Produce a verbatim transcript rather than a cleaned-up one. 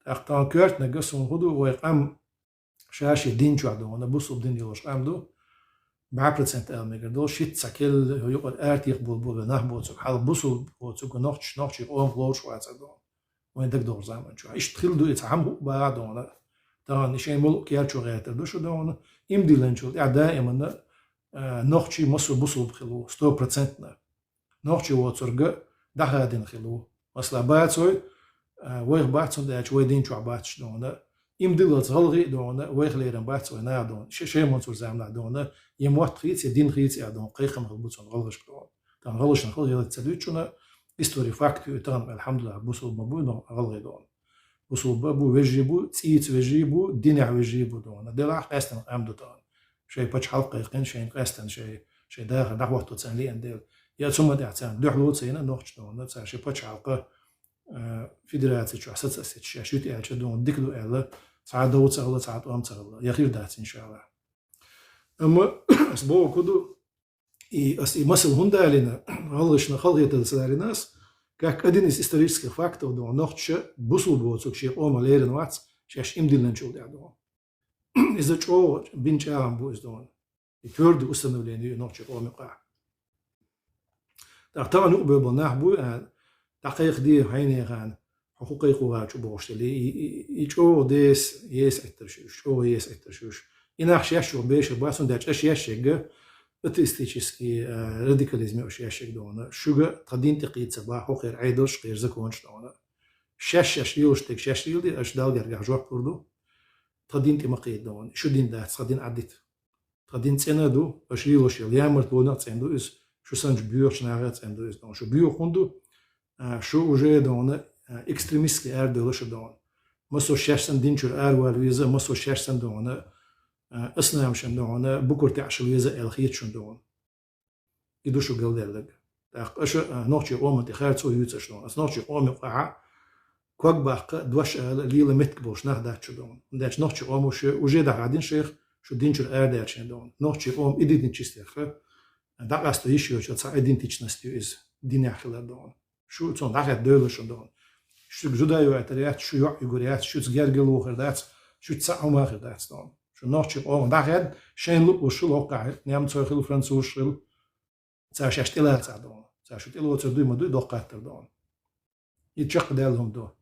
ТӀаккха тахана коьртаниг суна хӀун ду, вай къам ша-ший дин чохь дохана, бусулба дин йолуш къам ду, бӀе процент ала мегар долуш, шийтта цхьа келла юкъара аьртех болу болу нах боцург, хьал бусулба боцург, нохчаш, нохчийн къомах лоруш вацар дохана. Вайн дагадогӀучу заман чохь. Иштта хилла ду и цхьа хӀума хӀуъа баха дохана. Тахана шайн муьлхха кийча гӀертар ду шу дохана. Иман диллинчул тӀаьхьа даиманна, а, нохчий массо бусулба хилла ву, сто процентов. Нохчий воцург дӀахадийна хилла ву. Масала, бацой, а, вайх бац, хӀунда аьлча вай дин чохь бац шу дохана. Иман диллалц гӀалгӀай а дохана, вайх лерина бац вай наха дохана. Ше-, шайн муьлхха заманахь дохана, я мотт хийца, я дин хийца а дохана, кхайкхам хилла бу цунна гӀалгӀашка дохана. Тахана гӀалгӀашна хала хилла ца дуьйцу шуна, истори факт ю, и тахана, алхьамдулиллахӀ, бусулба ма бу, но гӀалгӀай дохана. Бусулба бу, вежарий бу, цӀийца вежарий бу, динехь вежарий бу дохана. Делахь къаьстина къам ду тахана. Шайн пачхьалкх кхайкхина, шайна къаьстина, шайн, шайн дахар дӀахӀотто царна лиъна дела. Я цу ма тӀехь царна дуьхьало ца йина нохчаша дохана, цара шайн пачхьалкх, а, федераци чохь саца а сецаш, шаьш юьтӀа аьлча дохана, дика ду аьлла, цхьа а дов ца хилла, цхьа а тӀом ца хилла. Я хир дац, иншаллахӀ. Амма ас бохург хӀун ду, и ас и масал хӀунда аьллина, гӀалгӀашна хала хетар ца лаьррина ас, как один из исторических фактов дохана, нохчаша бусулба боцург шен къомах лерина вац, шаьш иман диллинчул тӀаьхьа дохана. Иза чӀогӀа бина чӀагӀам бу иза дохана. И твердое установление ю нохчийн къоман юкъахь. ТӀаккха тахана юкъа бевлла нах бу, а, дӀакхайкхаде хьайнехана, хьо хӀун кхайкхо гӀерташ ву бохуш дели, и, и, и, и чӀогӀа деса, еса Ӏиттарш ю уьш, чӀогӀа еса Ӏиттарш ю уьш. И нах шаьш чух бешар бац, хӀунда аьлча аша еш ерг атеистический, а, радикализм ю аша еш ерг дохана. Шуьга тхан дин тӀе кхийда ца боху хӀокхеран Ӏедалш, кхеран законаш дохана. Шаьш-шаьш лелош дерг шаьш леладе, аша Далла гергахь жоп лур ду. Тхан дин тӀе ма кхийда дохана. Шу дин дац, тхан дин Ӏаддита. Тхан дин цӀена а ду, аша лелош йолу ямартлонах а цӀена ду иза, шу санначу боьхачу нахах а цӀена ду иза дохана. Шу боьха хӀунда ду, а, шу уже дохана, а, экстремистски арадевлла шу дохана. Массо шаьш санна дин чуьра аравала веза, массо шаьш санна дохана, а, аснамашна дохана, букар тӀехь шу веза аьлла хета шуна дохана. И ду шу галдаьлларг. ТӀаккха аша, а, нохчийн къоман тӀе харцо юьйцуш дохана. Аса нохчийн къоман юкъахь ког баккха, дош ала, лела меттиг болуш нах дац шу дохана. ХӀунда аьлча нохчийн къомо шу уже дӀахадийна шайх, шу дин чуьра арадаьлча дохана. Нохчийн къоман идентичностех дӀакъасто йиш йоцу цхьа идентичность ю иза, динехь хилар дохана. Шу цунах дӀахаьдда девлла шуна дохана. Шуьга жуда йойтар яц, шу йоӀ югур яц, шуьца гергарло хир дац, шуьца цхьа а хӀума хир дац дохана. Шу нохчийн къомах дӀахаьдда, шайна луъурш хила хӀокхахь, немцой хила, французаш хила, цара шаьш тӀелацахь дохана. Цара шу тӀелоцур дуй ма дуй, доккха хаттар дохана. И чекхдаьлла хӀума ду.